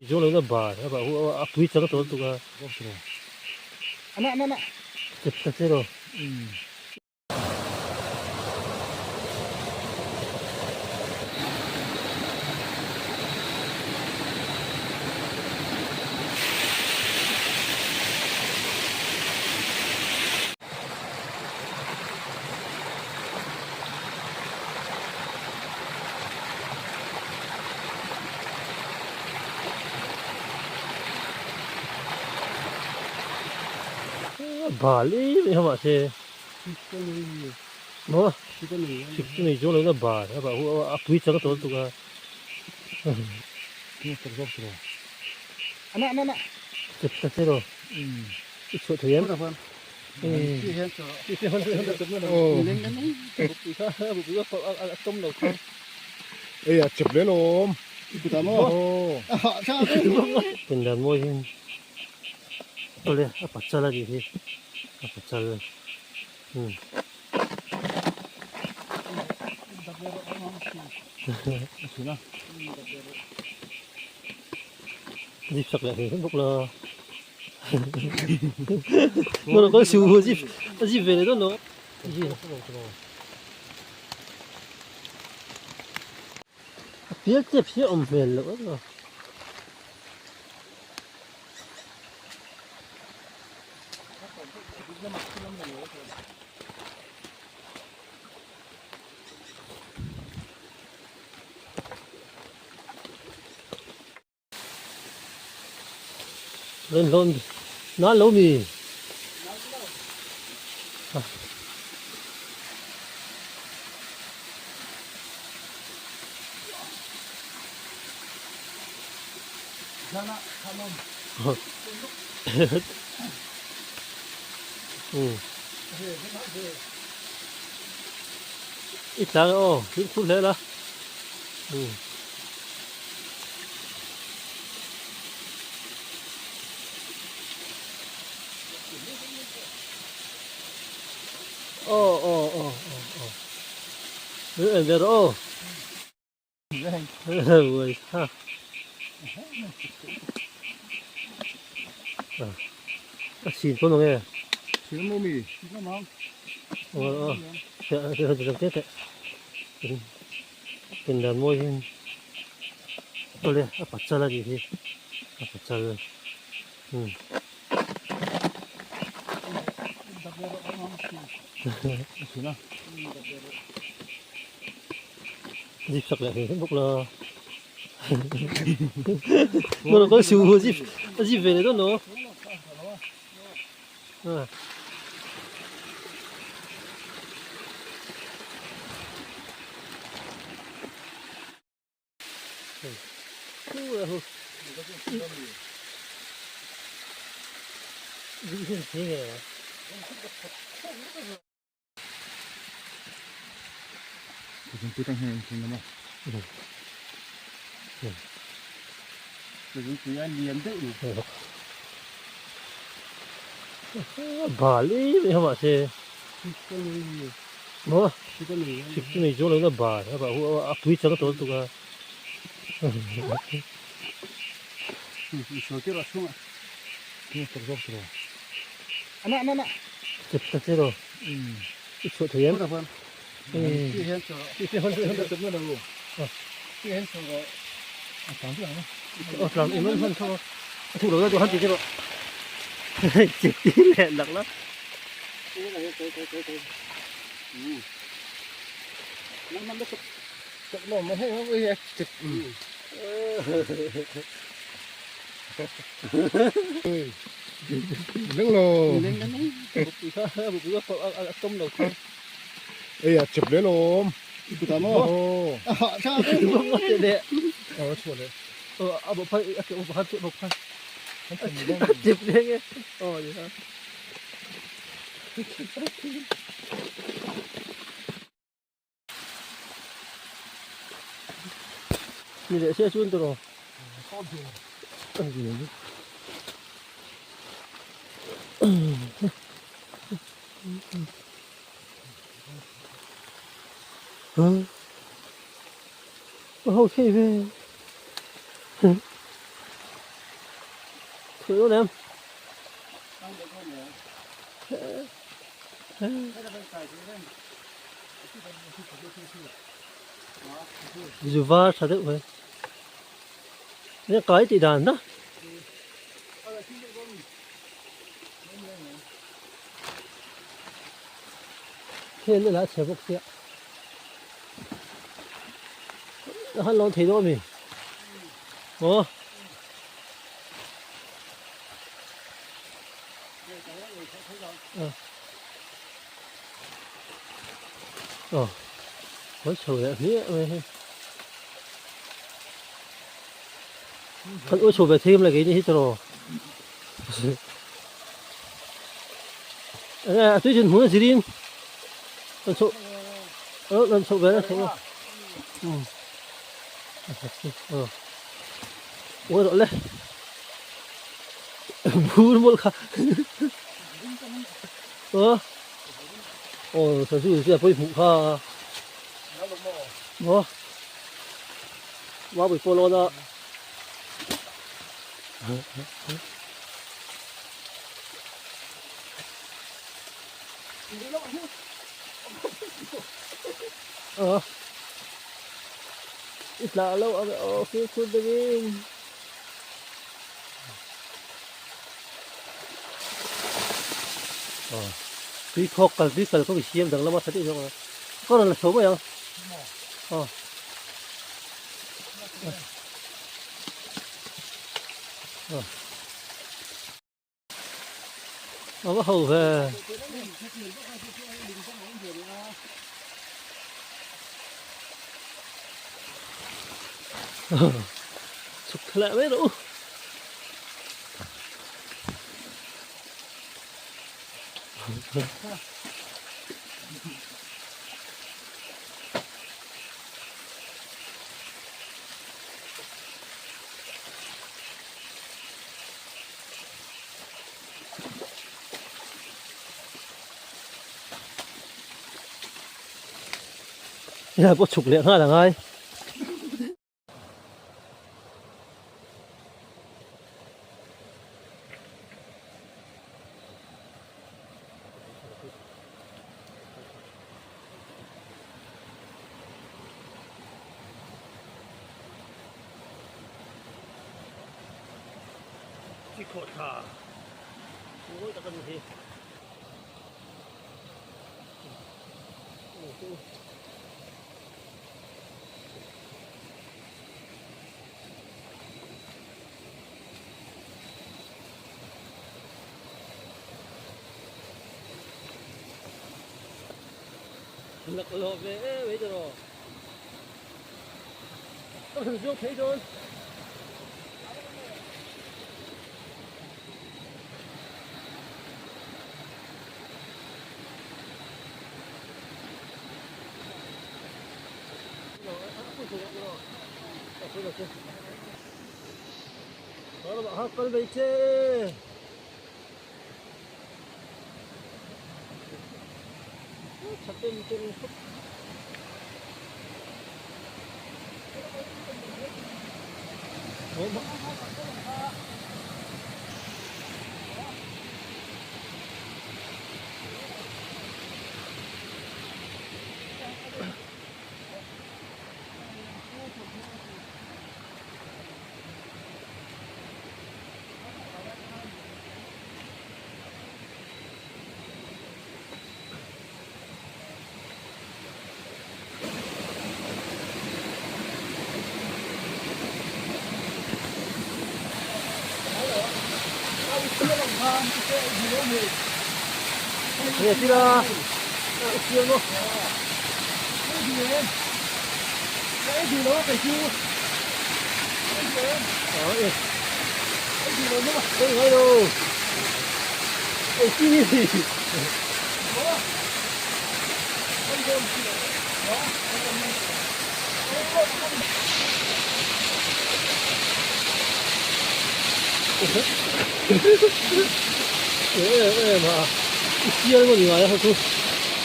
Zawng lo na bar a a pui chang tawh lutuk a. Chep ta che rawh. Bal em em a mahse maw hrik chu nei zawng lo na bal a pui chang tawh lutuk a. Chep ta che rawh i chhuah thei em? Ei a chep leh lawm. Pindan mawi hi awle a pachal a nih hi a pachal umm. Zip sak leh hle bawk la. Nó có siêu zip zip về đó nó pial tep hi a awm hmel loh a Lên hlawm nan lo mi. I tlang aw, fimkhur hle la. Aw aw aw aw aw en ve rawh aw uai tha a sin pawn ang e aw aw Pindan mawi hi awle a pachal a nih hi a pachal umm. Zip sak leh hle bawk la zip zip ve leh dawn lo. Bal em em a mahse maw hrik chu nei zawng lo na bal a pui chang tawh lutuk a. Chep ta che rawh i chhuah thei em? Aw tlang eng hman thawk a a thuk lo na duh han ti che rawh chep tir leh lak la. Ei a chep leh lawm. Ni leh sia chuan tawh rawh. A ho thei ve. Thui dawn em? Zu var tha deuh mai. Nia kai tih dan na. Heng la chhe bawk sia. La han lawn thei dawn mi. Aw. Aw. Khawi chho leh hmiah mai hei. Kan ui chho ve thei awm le keini hi tawh. Enge a tui dinhmun a zirin kan chhoh kan chhoh ve na chhoh um ui rawh le bur mawlh kha aw aw sazu chu a pawi hmuh kha maw mapui pawh lawn a. Ờ. Ít lạ lâu ở ở phía khuôn bên. Ờ. Tui khawk kal tui kal kawng i siam dang lama tha deuh zawk a. Ka rawn la chho mai ang. Ờ. Ờ. A va ho ve. Chhuk thla leh mai rawh u. Helai pawh chhuk leh nghal a ngai. Chi khawh tha mawi tak a ni hi. Laklawh ve em mai tawh. Ka han zawk thei dawn. Kal mai che.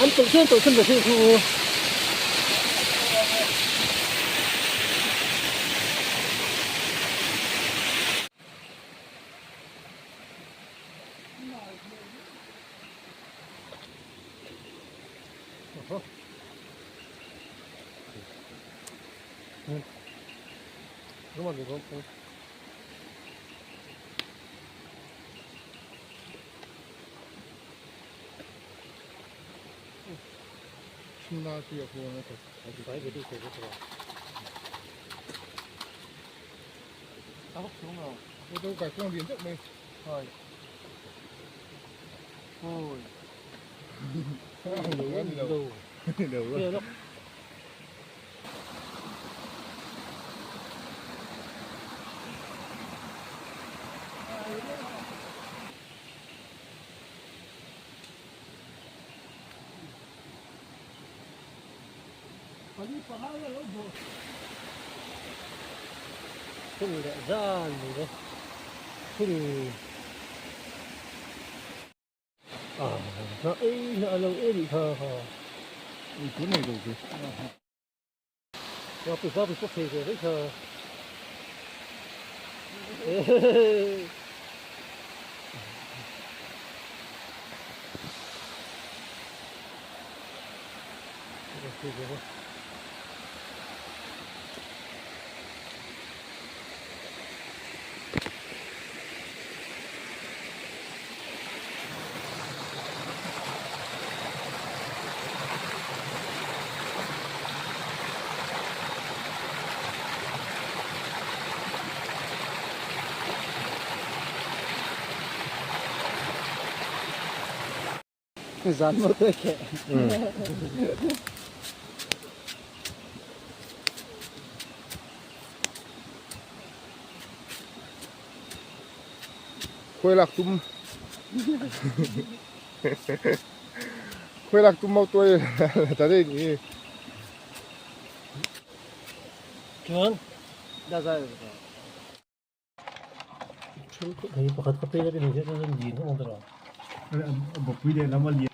An tawlh chuan tawlh chhan ta thei chu. Hun leh zan ni le hun ah hna ei hna a lo ei rih kha kha. Vapi vapi pawh thei ve daih kha. Zan maw tuai kheh. Khuai lak tum Khuai lak tum mau tuai ta dei ni. Chuan Da zai. Hei pakhat ka pek a ni hi chuan lin ang deuh a. Bawpui leh lam a lian.